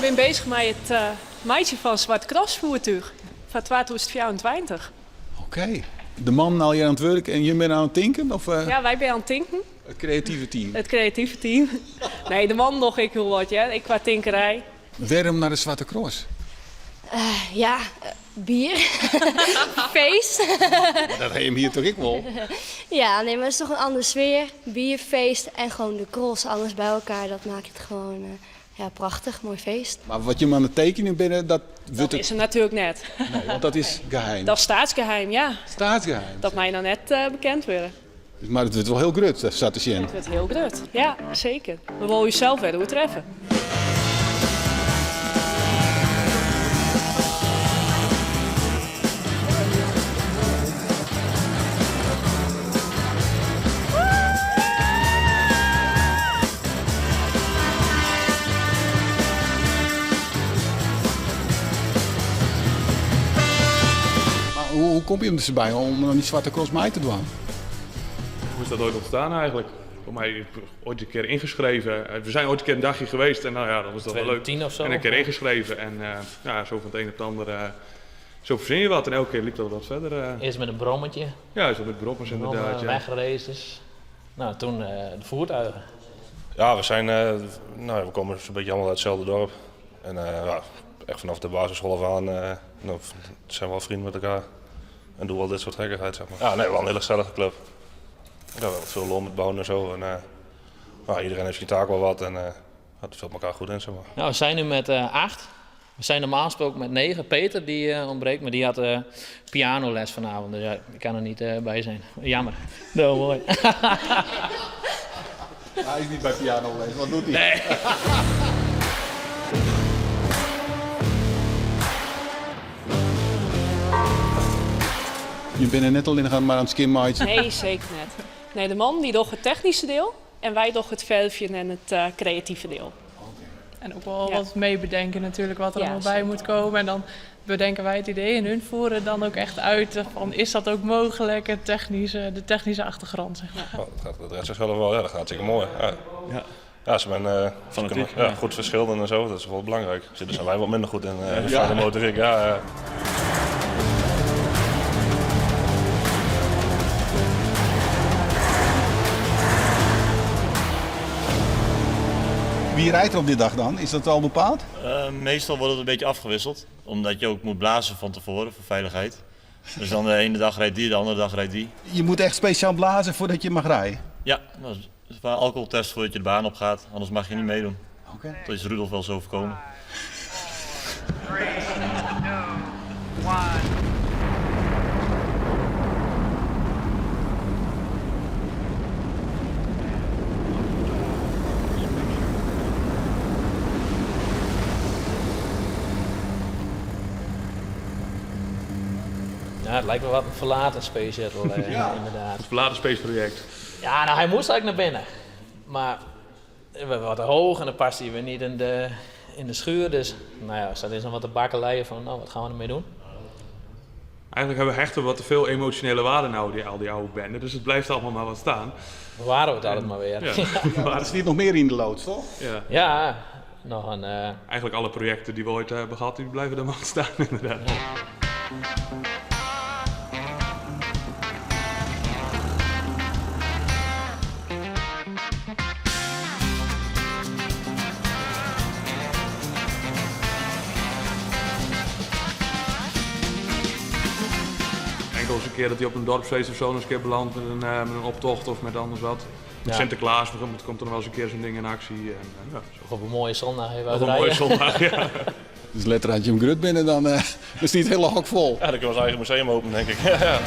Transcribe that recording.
Wy binne bezich mei it meitsjen fan in Swarte Cross-voertuch foar 2024. Oké. De mannen al hjir oan it wurk en jim binne oan it tinken? Of? Ja, wy binne oan it tinken. It kreative team. It kreative team. Nee, de mannen dogge ek hiel wat hear, ek kwa tinkerij. Wêrom nei de Swarte Cross? Ja, bier. Feest. Maar dat ha jim hjir toch ek wol? Ja, nee, maar het is toch een andere sfeer. Bier, feest en gewoon de cross, alles bij elkaar. Dat maakt het gewoon ja, prachtig, mooi feest. Maar wat jim oan it tekenjen binne, dat wurdt. Dat is er natuerlik net. Nee, want dat is geheim. Dat is steatsgeheim, ja. Steatsgeheim. Dat mei noch net bekend wurde. Maar it wurdt wol hiel grut, sa te sjen. It wurdt hiel grut, ja, seker. We wolle ússels wer oertreffe. Maar hoe komme jim der by om oan dy Swarte Cross mei te dwaan? Hoe is dat ooit ontstaan eigenlijk? Voor mij ooit een keer ingeschreven. We zijn ooit een keer een dagje geweest en nou ja, dat was dat wel leuk. 2010 of zo. En een keer ingeschreven en ja, zo van het een op het ander. Zo verzin je wat en elke keer liep dat wat verder. Eerst met een brommetje. Ja, zo met brommers inderdaad. Ja. Wegraces. Nou, toen de voertuigen. Ja, we zijn, nou, we komen zo'n beetje allemaal uit hetzelfde dorp. En ja, echt vanaf de basisschool af aan nou, zijn we al vrienden met elkaar. En doen we al dit soort gekkigheid, zeg maar. Ja, nee, wel een hele gezellige club. Ja, wel veel lol met bouwen en zo. En, nou, iedereen heeft zijn taak wel wat en het vult elkaar goed in, zeg maar. Nou, we zijn nu met 8. We zijn normaal gesproken met 9. Peter die ontbreekt, maar die had pianoles vanavond. Dus ja, ik kan er niet bij zijn. Jammer. Nou, mooi. Hij is niet bij pianoles, wat doet hij? Nee. Je bent net al in maar aan het skinmaatje. Nee, zeker net. Nee, de man die docht het technische deel en wij doch het verfje en het creatieve deel. En ook wel wat mee bedenken natuurlijk wat er allemaal bij moet komen. En dan bedenken wij het idee en hun voeren dan ook echt uit van is dat ook mogelijk, het technische, de technische achtergrond. Zeg maar. Oh, dat gaat, dat redt zichzelf wel, ja, dat gaat zeker mooi. Ja. Ja. Ja, ze zijn, Fanatiek, ze kunnen, ja, ja. goed verschillen en zo, dat is wel belangrijk. Dus daar zijn wij wat minder goed in, de fijne motoriek. Ja, ja. Wie rijdt er op dit dag dan? Is dat al bepaald? Meestal wordt het een beetje afgewisseld, omdat je ook moet blazen van tevoren voor veiligheid. Dus dan de ene dag rijdt die, de andere dag rijdt die. Je moet echt speciaal blazen voordat je mag rijden? Ja, dat is een alcoholtest voordat je de baan op gaat, anders mag je niet meedoen. Dat is Rudolf wel zo overkomen. 3, 2, 1. Ja, het lijkt wel wat een verlaten Space Shuttle, inderdaad. Het verlaten Space project. Ja, nou, hij moest eigenlijk naar binnen. Maar we waren wat te hoog en dan paste hij weer niet in de schuur. Dus nou ja, staat eerst nog wat te bakkeleien van, nou, wat gaan we ermee doen? Eigenlijk hebben we hechten wat te veel emotionele waarde nou, al die oude benden. Dus het blijft allemaal maar wat staan. Bewaren we het altijd maar weer. Ja. Ja, maar er zit nog meer in de loods, toch? Ja. Ja, nog een, Eigenlijk alle projecten die we ooit hebben gehad, die blijven er maar staan, inderdaad. Ja. Enkel eens een keer dat hij op een dorpsfeest of zo nog eens een keer belandt met een optocht of met anders wat. Met Sinterklaas bijvoorbeeld komt er nog wel eens een keer zo'n ding in actie. En ja, zo. Of op een mooie zondag even Op een mooie uitrijden. zondag, ja. Dus letter had je hem grut binnen, dan is niet het hele hok vol. Ja, dan kunnen we ons eigen museum openen, denk ik. Ja.